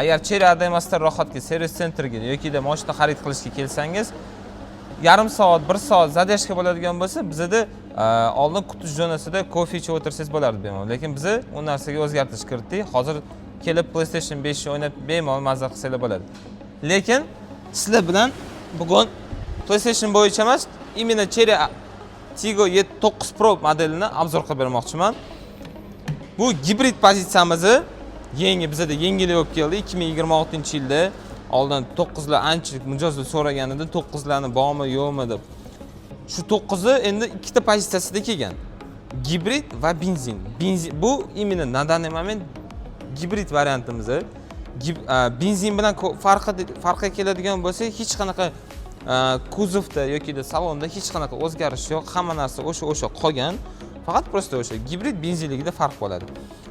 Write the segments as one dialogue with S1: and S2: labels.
S1: Agar Chery ADMSda Rohatga, servis sentriga yokida moshina xarid qilishga kelsangiz, yarim soat, bir soat задержка bo'ladigan bo'lsa, bizada oldin kutish zonasida kofe ichib o'tirsangiz bo'lardi bemalol. Lekin biza u narsaga o'zgartirish kiritdik. Hozir kelib PlayStation 5 o'ynab bemalol mazza qilsanglar bo'ladi. Lekin sizlar bilan bugun PlayStation bo'yicha emas, именно Chery Tiggo 9 Pro modelini обзор qilib bermoqchiman. Bu gibrid pozitsiyamizni yangi, bizada yengillik bo'lib keldi 2026-yilda. Oldin 9lar ancha mijozlar so'ragan edi, 9larni bormi, yo'qmi deb. Shu 9i endi ikkita pozitsiyasida kelgan. Gibrid va benzin. Benzin bu именно на данный момент gibrid variantimiz. Benzin bilan farqi keladigan bo'lsa, hech qanaqa kuzovda yoki salonda hech qanaqa o'zgarish yo'q. Hamma narsa o'sha qolgan. Faqat просто o'sha gibrid benzinligida farq bo'ladi.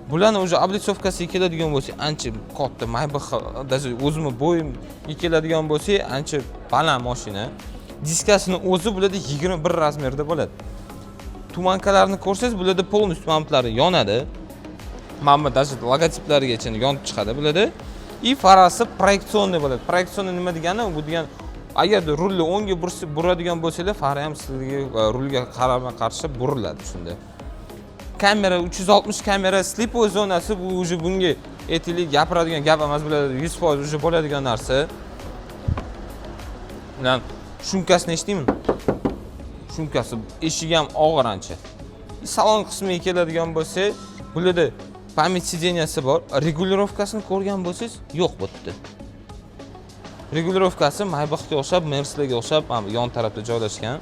S1: Bularni уже облицовка siga keladigan bo'lsak, ancha katta Maybach, даже o'zimni bo'yimga keladigan bo'lsak, ancha baland mashina. Diskasini o'zi bularda 21 размер da bo'ladi. Туманка larni ko'rsangiz, bularda полностью lamplari yonadi. Mana bu даже logotiplarigacha yonib chiqadi bularda. И farasi проекционный bo'ladi. Проекционный nima degani? Bu degani, agarda rulni o'ngga buradigan bo'lsanglar, fara ham sizlarga rulga qarama qarshi buriladi shunda. Kamera 360 kamera, слепой zonasi, bu уже bunga aytaylik gapiradigan gap emas, bular 100% уже bo'ladigan narsa. Bilan шумка sini eshitdingmi? Шумка si, eshigi ham og'ir ancha. Salon qismiga keladigan bo'lsak, bularda память сиденья si bor. Регулировка sini ko'rgan bo'lsangiz, yo'q bu yerda. Регулировка si Maybachga o'xshab, Mercedes o'xshab, mana bu yon tarafda joylashgan.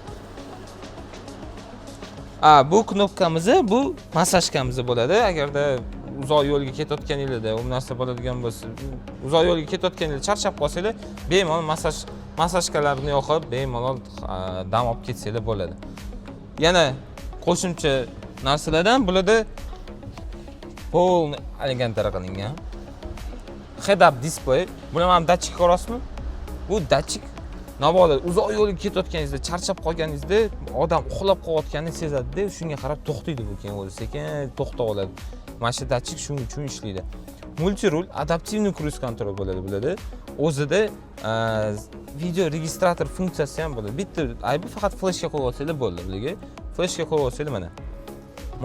S1: A, bu knopkamiz, bu массажка miz bo'ladi. Agarda uzoq yo'lga ketayotganinglarda u narsa bo'ladigan bo'lsa, uzoq yo'lga ketayotganinglarda charchab qolsanglar, bemalol массажка larni yoqib, bemalol dam olib ketsanglar bo'ladi. Yana qo'shimcha narsalardan, bularda полный алькантара qilingan. Head up display. Buni mana datchik ko'rasizmi? Bu datchik mabodo uzoq yo'lga ketayotganingizda, charchab qolganingizda, odam uxlab qolayotganini sezadida, shunga qarab to'xtaydi bu, keyin o'zi sekin to'xtab oladi. Mana shu datchik shuning uchun ishlaydi. Мультируль, адаптивный круиз-контроль bo'ladi bularda. O'zida video registrator funksiyasi ham bo'ladi. Bitta aybi, faqat fleshga qo'yib olsanglar bo'ldi bularga. Fleshga qo'yib olsanglar, mana.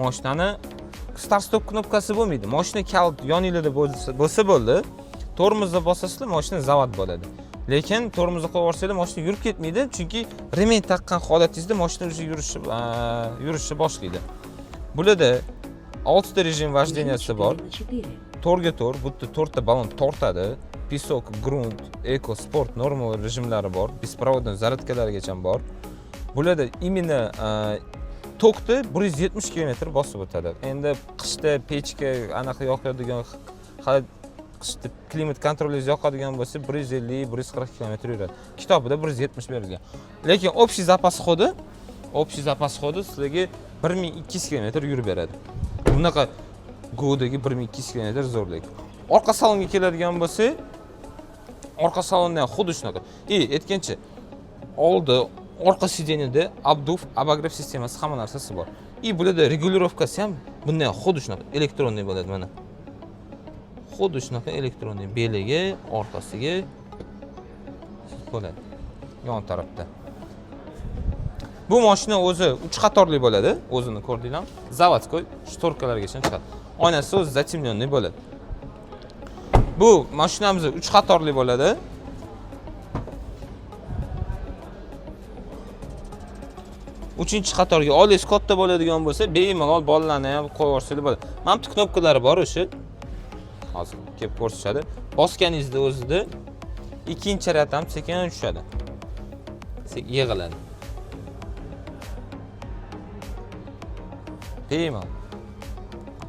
S1: Mashinani start stop knopkasi bo'lmaydi. Mashina kalit yoninglarda bo'lsa bo'ldi. Tormozni bosasizlar, mashina zavod bo'ladi. Lekin tormozni qo'yib yuborsanglar, mashina yurib ketmaydi, chunki ремень taqqan holatingizda mashina уже yurishni boshlaydi. Bularda 6 ta rejim вождения si bor.
S2: 4 на 4.
S1: To'rtga to'rt, bu yerda to'rtta balon tortadi. Песок, грунт, эко, sport, normal rejimlari bor. Беспроводной зарядка largacha bor. Bularda именно tokni 170 kilometr bosib o'tadi. Endi qishda pechka anaqa yoqadigan, hali qishda климат контроль ingiz yoqadigan bo'lsa, 150, 140 kilometr yuradi. Kitobida 170 berilgan. Lekin общий запас хода sizlarga 1200 kilometr yurib beradi. Bunaqa Go'dagi 1200 kilometr zo'rlik. Orqa salonga keladigan bo'lsak, orqa salonda ham xuddi shunaqa. И aytgancha, oldi orqa сиденье da обдув, обогрев sistemasi, hamma narsasi bor. И bularda регулировка si ham bunday xuddi shunaqa электронный bo'ladi mana. Xuddi shunaqa электронный beliga, orqasiga bo'ladi. Yon tarafda. Bu mashina o'zi 3 qatorli bo'ladi, o'zini ko'rdinglar. Заводской шторка largacha chiqadi. Oynasi o'zi затемненный bo'ladi. Bu mashinamiz 3 qatorli bo'ladi. Uchinchi qatorga oilangiz katta bo'ladigan bo'lsa, bemalol bolalarni ham qo'yib yuborsanglar bo'ladi. Mana bu knopkalari bor o'sha. Hozir kelib ko'rsatishadi. Bosganingizda o'zida ikkinchi ряд ham sekin tushadi. Sekin yig'iladi. Bemalol.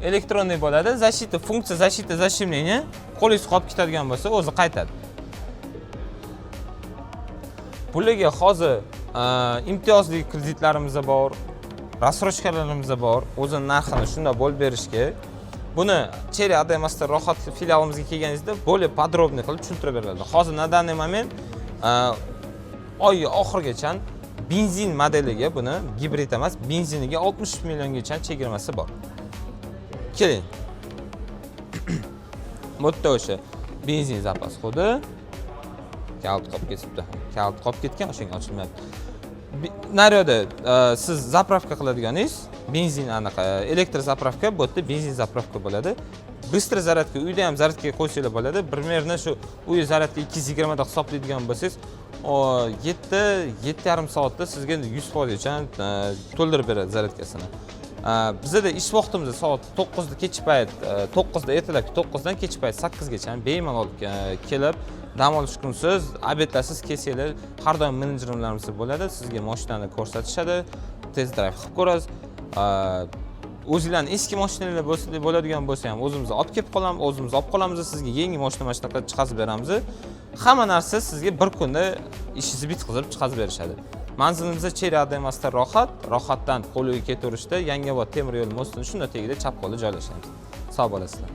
S1: Электронный bo'ladi. Защита, funksiya защита защемления. Qo'lingiz qolib ketadigan bo'lsa, o'zi qaytadi. Bularga hozir imtiyozli kreditlarimiz bor, рассрочка larimiz bor. O'zini narxini shunday bo'lib berishga. Buni Chery ADMSda Rohat filialimizga kelganingizda более подробный qilib tushuntirib beriladi. Hozir на данный момент oy oxirigacha benzin modeliga, buni gibrid emas, benziniga 60 milliongacha chegirmasi bor. Keling. Bu yerda o'sha Benzin запас хода. Kalit qolib ketibdi, kalit qolib ketgan, o'shanga ochilmayapti. Naryoqda siz заправка qiladiganingiz benzin, anaqa elektr заправка, bu yerda benzin заправка bo'ladi. Быстрый зарядка, uyda ham зарядка ga qo'ysanglar bo'ladi. Примерно shu uy зарядка 220 da hisoblaydigan bo'lsangiz, 7, 7,5 soatda sizga 100%gacha to'ldirib beradi зарядка sini. Bizada ish vaqtimiz soat 9da kechki payt, 9da, ertalabki 9dan kechki payt 8gacha bemalol kelib, dam olish kunsiz, обед larsiz kelsanglar, har doim menejerlarimiz bo'ladi, sizga mashinani ko'rsatishadi, test drive qilib ko'rasiz. O'zinglarni eski mashinalar bo'lsa, bo'ladigan bo'lsa ham, o'zimiz olib kelib qolamiz, o'zimiz olib qolamiz, sizga yangi mashina mana shunaqa chiqazib beramiz. Hamma narsa sizga bir kunda ishingizni bitkazib chiqazib berishadi. Manzilimiz Chery ADMSda Rohat, Rohatdan Qo'lga ketaverishda, Yangiobod temir yo'l mostini shunday tagida, chap qo'lda joylashamiz. Sog' bo'lasizlar.